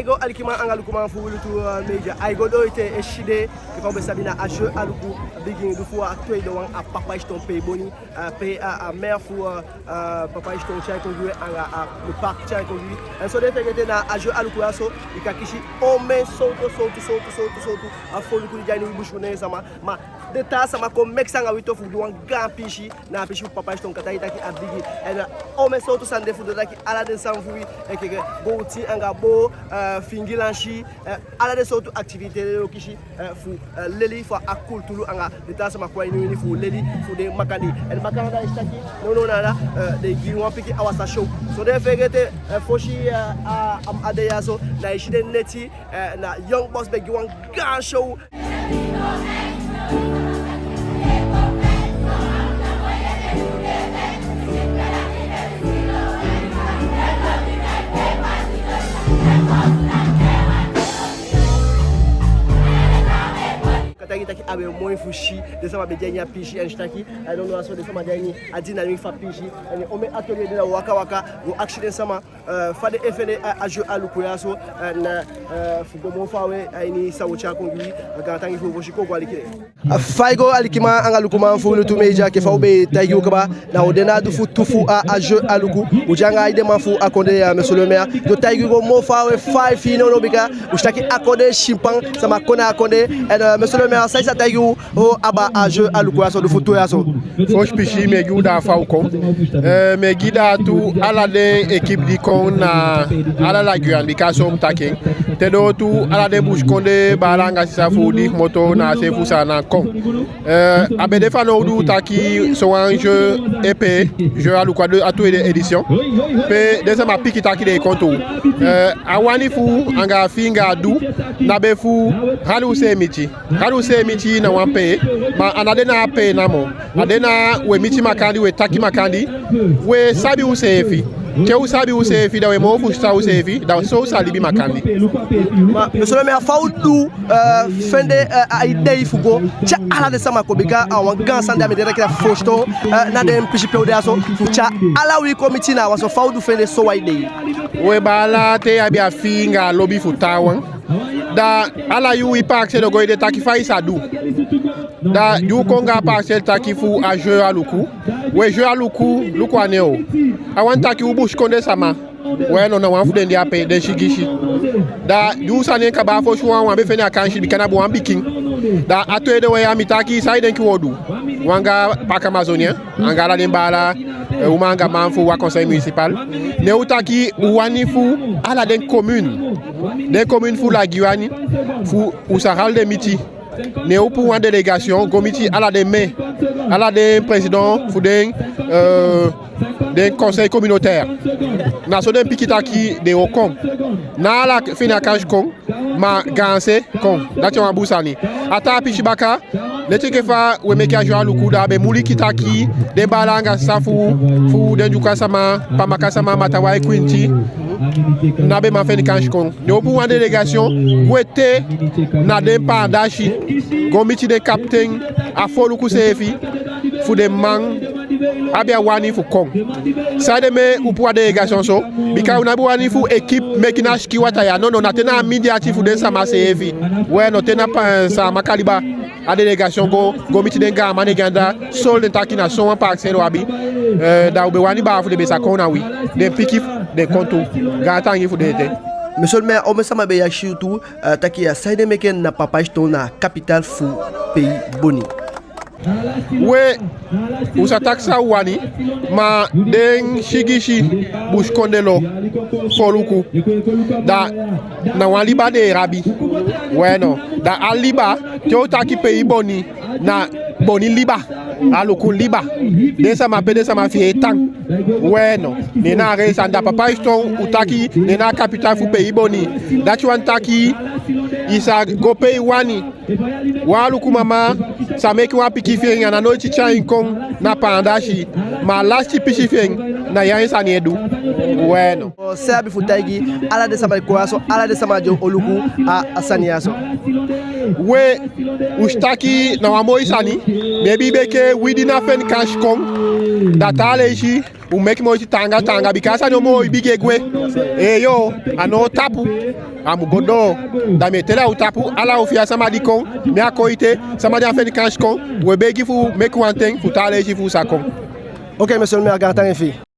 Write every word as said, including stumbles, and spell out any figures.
Ai go alikiman anga lukuman fu Wi Lutu, eh, Media. Ai go doo ete, eside, enke fa u be sabi, na a Jeux Aluku bigin, du fu a tweede wan, a Papaïchton Peiboni, eh, pe a, a maire fu, eh, eh, Papaïchton tyai kon gi wi anga a, le parc tyai kon gi wi. En so den fegete na a Jeux Aluku ya so, i kan kisi omen sowtu, sowtu, sowtu, sowtu, sowtu a foluku di de a ini wi busikondee sama. Ma den taa sama kon meke sani anga wi tu fu du wan gaan piisii na a piisii fu Papaïchton, kan taigi taki a bigi. En, eh, omen sowtu sani de fu du, taki ala den sani fu wi, enke gowtu anga boo, eh, fingi lansi, eh, ala den sowtu activité den o kisi, eh, fu, eh, leli fu a kulturu anga den taa sama kon a ini wi ini fu leli fu den makandii. En makandii, da i si taki nownow na ala, eh, den gi wan pikin awasa show. So den fegete, eh, fosi, eh, a, a, a de ya so, na i si den neti, eh, na Young Boss be gi wan gaan show. Kan taigi taki a be moi fu si, den sama be de a ini a piisii, en i si taki, a nownow ya so den sama de a ini a dynamique fu a piisii, en omen atelier de, da u waka waka go akisi den sama, eh, fa den e fende a, a Jeux Aluku ya so, eh, na, eh, fu go moo faawe a ini san u o tyai kon gi wi, eh, gaantangi fu u fosi. Kon go aliki den. Eh, fa i go alikiman anga lukuman fu Wi Lutu Media, enke fa u be taigi u kaba, na u de na a du fu tu fu a, a Jeux Aluku, u de anga a edeman fu a kondee ya, monsieur le maire, di o taigi u go moo faawe fa ai fii nownow, bika u si taki a kondee si pan, sama kon na a kondee, en, eh, monsieur le maire, san i sa taigi u, o, abaa a Jeux Aluku ya so, du fu tu ya so. Fosi pisi mi e gi u daa fa u kon. Eh, mi e gi daa tu ala den équipe di kon na ala la Guyane, bika so mi taki en. Te doo tu ala den busikondee baala anga sisa fu u di komoto na a se fu Saanan kon. Eh, a be de fanowdu taki sowan jeu e pee, Jeux Aluku a tweede édition. Pe den sama piki taki den e kon tu. Eh, a wani fu u anga a fii anga a du, na be fu hali u seefi miti. Hali u seefi miti na wan pee, ma a ná de na a pee namo. A de na we miti makandii, we taki makandii, we sabi u seefi. Te u sabi u seefi, da we moo fusutan u seefi, da so u sa libi makandii. Ma, monsieur le maire, fa u du, eh, fende, eh, a idei fu go tyai ala den sama kon, bika a wan gaan sani di a mi denki a fosi tu, eh, na den pisi pe u de ya so, fu tyai ala wi kon miti na wan so, fa u du fende sowan idei? We baala, te i abi a fii anga a lobi fu taawan, da ala yuu i pakisei o go ede taki fa i sa du. Da di u kon anga a pakisei taki fu a Jeux Aluku. We Jeux Aluku, luku a nen o. A wani taki u busikondee sama. We no, na wan fu den de ape, den sigisi. Da di u sani en kaba, a fosi wan, u á be fende a kansi, bika na be wan pikin. Da a tweede wan ya mi taki, san i denki u o du? U anga Parc Amazonien, anga ala den baala, eh, uman anga man fu a conseil municipal. Ne u taki u wani fu ala den commune. Den commune fu la Guyane, fu u sa hali den miti. Ne u puu wan délégation go miti ala den maire, ala den président fu den, eh, den conseil communautaire. Na so den piki taki den o kon. Ná ala fende a kansi kon, ma gaanse kon. Dati a wan bun sani. A taa pisi baka, leti enke fa we meke a Jeux Aluku, da a be muliki taki den baala anga sisa fu, fu den Dyuka sama, Pamaka sama, Matawai, Kwinti, ná be man fende kansi kon. Ne u puu wan délégation go ete na den paandasi, go miti den kapiten, a foluku seefi, fu den man abi a wani fu kon. Saide meke u puu a délégation so? Bika u ná be wani fu équipe meke na sikin wataa ya. Nono, na te na a mindii ati fu den sama seefi. We no, te na pa, Saamaka liba, a délégation go, go miti den gaaman nengee anda, soi den taki na sowan pakisei u abi. Eh, da u be wani baa fu den be sa kon na wi. Den piki, den kon tu. Gaantangi fu den ete. Monsieur le maire, omen sama be akisi u tu, eh, taki ya, saide meke na Papaïchton na a capitale fu Pays Boni? We, u sa taki san u wani, ma den sigisi busikondee lo foluku, da na wan liba den e abi. We no, da a liba, te u taki Pays Boni, na Boni liba, Aluku liba, den sama pe den sama fi en e tan. We no, ne na a reisi anda Papaïchton, u taki ne na a capitale fu Pays Boni. Dati wani taki i sa go pe i wani. Wan Aluku mama sa meke wan pikin fi en, a ná noiti tyai en kon na paandasi, ma a lasiti pisi fi en, na ya en sani e du. We no. San i abi fu taigi ala den sama di kon ya so, ala den sama di o luku a, a sani ya so? We, u si taki na wan moi sani, maybe bika wi di ná fende kansi kon, da taa leisi U meke moiti taanga taanga, bika a sani o moo bigi e gwe. Eeyo, a ná o tapu, a mu go doo. Da mi e teli a o tapu, ala u fii a sama di kon, mi a Koite, sama di á feni kansi kon, u e begi fu meke wan ten fu taa leisi fu u sa kon. Oke, monsieur le maire, gaantangi fi i.